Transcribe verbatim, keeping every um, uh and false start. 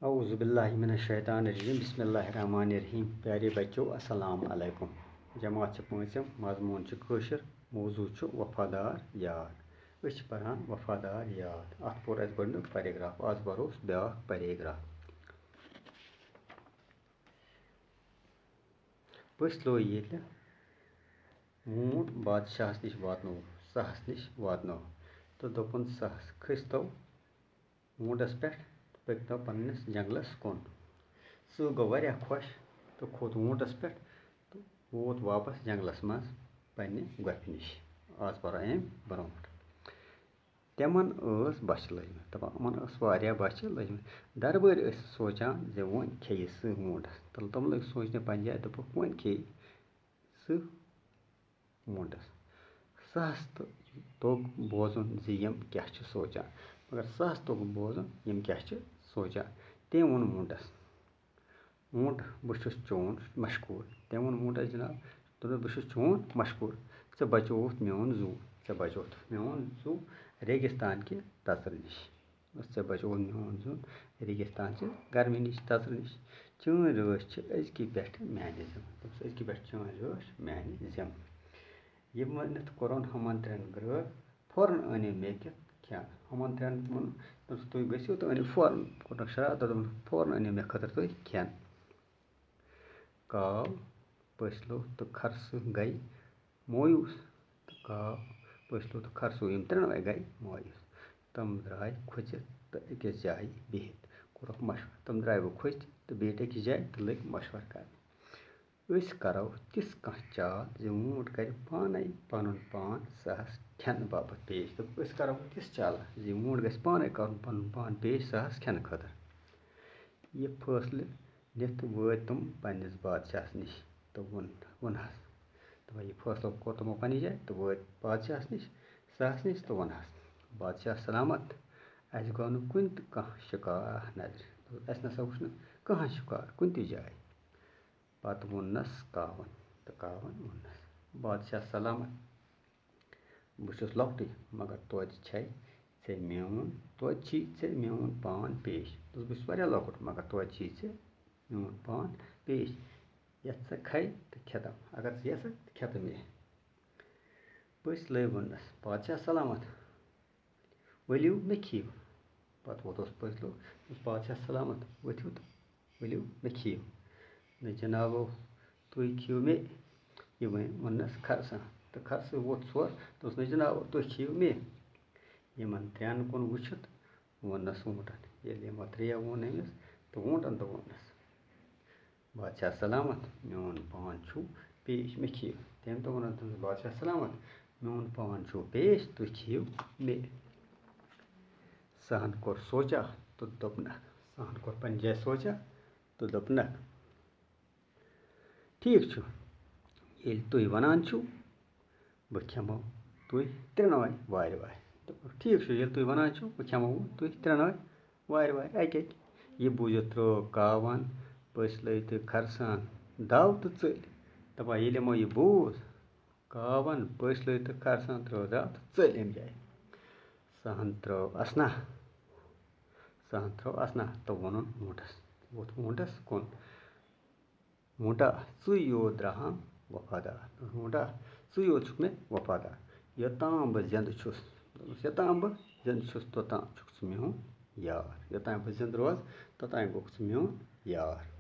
اعوذ باللہ من الشیطان الرجیم، بسم اللہ الرحمن الرحیم۔ پیارے بچو، السلام علیکم۔ جماعت چھِ پٲنٛژِم، مضموٗن چھُ کٲشُر، موضوع چھُ وفادار یار۔ أسۍ چھِ پران وفادار یار۔ اَتھ پوٚر اَسہِ گۄڈٕنیُک paragraph، آز پَرو أسۍ بیٛاکھ paragraph۔ پٔژھۍ لوے ییٚلہِ ووٗنٛٹ بادشاہَس نِش واتنوو، سٕہَس نِش واتنوو تہٕ دوٚپُن، سٕہَس، کھٔسۍ تو ووٗنٛٹَس پٮ۪ٹھ تہٕ پٔکۍ تو پنٛنِس جنٛگلَس کُن۔ سٕہہ گوٚو واریاہ خۄش تہٕ کھوٚت ووٗنٛٹَس پٮ۪ٹھ تہٕ ووت واپَس جنٛگلَس منٛز پنٛنہِ گۄپھِ نِش۔ آز پَرو اَمہِ برونٛٹھ۔ تِمَن ٲس بۄچھِ لٔجمٕژ، دَپان، یِمَن ٲس واریاہ بۄچھِ لٔجمٕژ۔ دربٲرۍ ٲسۍ سونٛچان زِ وۄنۍ کھیٚیہِ سٕہہ ووٗنٛٹَس۔ تہٕ تِم لٔگۍ سونٛچنہِ پنٛنہِ جایہِ، دوٚپُکھ، وۄنۍ کھیٚیہِ سٕہہ ووٗنٛٹَس۔ سٕہَس تہٕ توٚگ بوزُن زِ یِم کیٛاہ چھِ سونٛچان۔ مگر سٕہَس توٚگ بوزُن یِم کیٛاہ چھِ سونٛچان۔ تٔمۍ ووٚن ووٗنٛٹَس، ووٗنٛٹ، بہٕ چھُس چون مشکوٗر۔ تٔمۍ ووٚن ووٗنٛٹَس، جِناب، دوٚپنَس، بہٕ چھُس چون مشکوٗر۔ ژےٚ بچووُتھ میون زُو، ژےٚ بچووُتھ میون زُو ریگِستان کہِ تَژرٕ نِش۔ دوٚپُس، ژےٚ بچووُتھ میون زُو ریگِستان چہِ گرمی نِش، تَژرٕ نِش۔ چٲنۍ رٲچھ چھِ أزکہِ پٮ۪ٹھٕ میانہِ ذِمہٕ۔ دوٚپُس، أزکہِ پٮ۪ٹھٕ چٲنۍ رٲچھ میانہِ ذِمہٕ۔ یہِ ؤنِتھ کوٚرُن ہُمَن ترٛٮ۪ن گرٛٲو، فوراً أنِو مےٚ کیُتھ کھٮ۪ن۔ ہُمَن ترٛٮ۪ن تِمَن دوٚپُس، تُہۍ گٔژھِو تہٕ أنِو فوراً۔ کوٚرنَکھ شرارت، دوٚپُن، فوراً أنِو مےٚ خٲطرٕ تُہۍ کھٮ۪ن۔ کاو، پٔژھۍ لوٚگ تہٕ خرسہٕ گٔے مویوٗس۔ تہٕ کاو، پٔژھۍ لوٚگ تہٕ خرسہٕ، یِم ترٛٮ۪نوَے گٔے مویوٗس۔ تِم درٛاے کھوژِتھ تہٕ أکِس جایہِ بِہِتھ کوٚرُکھ مشورٕ۔ تِم درٛاے وۄنۍ کھوژِتھ تہٕ بیٖٹھۍ أکِس جایہِ تہٕ لٔگۍ مشورٕ کرنہِ۔ أسۍ کرو تِژھ کانٛہہ چال زِ ووٗنٛٹ کرِ پانے پنُن پان سٕہَس کھٮ۪نہٕ باپتھ پیش۔ دوٚپُکھ، أسۍ کرو تِژھ چال زِ ووٗنٛٹ گژھِ پانے کرُن پنُن پان پیش سٕہَس کھٮ۪نہٕ خٲطرٕ۔ یہِ فٲصلہٕ نِتھ وٲتۍ تِم پننِس بادشاہس نِش تہٕ ووٚن، ووٚنہَس، دوٚپُن، یہِ فٲصلہٕ کوٚر تِمو پننہِ جایہِ تہٕ وٲتۍ بادشاہس نِش، سٕہَس نِش تہٕ ووٚنہَس، بادشاہ سلامت، اَسہِ گوٚو نہٕ کُنہِ تہِ کانٛہہ شِکار نظرِ۔ دوٚپُن، اَسہِ نسا وُچھ نہٕ کٕہٕنۍ شِکار کُنہِ تہِ جایہِ۔ پتہٕ ووٚننَس کاوَن تہٕ کاوَن ووٚننَس، بادشاہ سلامت، بہٕ چھُس لۄکٹُے، مگر توتہِ چھے ژےٚ میون، توتہِ چھی ژےٚ میون پان پیش۔ دوٚپُس، بہٕ چھُس واریاہ لۄکُٹ، مگر توتہِ چھی ژےٚ میون پان پیش۔ یَتھ ژٕ کھے تہٕ کھٮ۪تم، اگر ژٕ یَژھکھ تہٕ کھٮ۪تہٕ مے۔ پٔژھۍ لٲگۍ ووٚننَس، بادشاہ سلامت، ؤلِو مےٚ کھیٚیِو۔ پتہٕ ووتُس پٔژھۍ لوٚگ، دوٚپُس، بادشاہ سلامت، ؤتھِو تہٕ ؤلِو مےٚ کھیٚیِو۔ نہ جنابو، تُہۍ کھیٚیِو مےٚ۔ یہِ وۄنۍ ووٚننَس خرسَن۔ تہٕ خرسہٕ ووٚتھ ژھۄر، دوٚپُس، نہ جنابو، تُہۍ کھیٚیِو مےٚ۔ یِمَن ترٛٮ۪ن کُن وٕچھِتھ ووٚننَس ووٗنٛٹَن۔ ییٚلہِ یِمو ترٛیٚیو ووٚن أمِس، تہٕ ووٗنٛٹَن تہٕ ووٚننَس، بادشاہ سلامت، میون پان چھُ پیش، مےٚ کھیٚیِو۔ تٔمۍ تہِ ووٚنُن تٔمِس، بادشاہ سلامت، میون پان چھُ پیش، تُہۍ کھیٚیِو مےٚ۔ سٕہَن کوٚر سونٛچا تہٕ دوٚپنَکھ، سٕہَن کوٚر پنٛنہِ جایہِ سونٛچا تہٕ دوٚپنَکھ، ٹھیٖک چھُ، ییٚلہِ تُہۍ وَنان چھِو، بہٕ کھٮ۪مو تُہۍ ترٛٮ۪نوَے وارِ وارِ۔ دوٚپُکھ، ٹھیٖک چھُ، ییٚلہِ تُہۍ وَنان چھِو، بہٕ کھٮ۪مو تُہۍ ترٛٮ۪نوَے وارِ وارِ اَکہِ اَکہِ۔ یہِ بوٗزِتھ ترٛٲو کاوَن، پٔژھۍ لٲگۍ تہٕ خرسَن دَو تہٕ ژٔلۍ۔ دَپان، ییٚلہِ یِمو یہِ بوٗز، کاوَن، پٔژھۍ لٲگۍ تہٕ خرسَن ترٛٲو دَو تہٕ ژٔلۍ اَمہِ جایہِ۔ سٕہَن ترٛٲو اَسنا، سٕہَن ترٛٲو اَسنا تہٕ ووٚنُن ووٗنٛٹَس، ووٚتھ ووٗنٛٹَس کُن۔ ووٗنٛٹا، ژٕے یوت درٛاہَم وفادار۔ ووٗنٛٹا، ژٕے یوت چھُکھ مےٚ وفادار۔ یوٚتام بہٕ زِندٕ چھُس، دوٚپمَس، یوٚتام بہٕ زِندٕ چھُس، توٚتام چھُکھ ژٕ میون یار۔ یوٚتام بہٕ زِندٕ روزٕ، توٚتام گوٚکھ ژٕ میون یار۔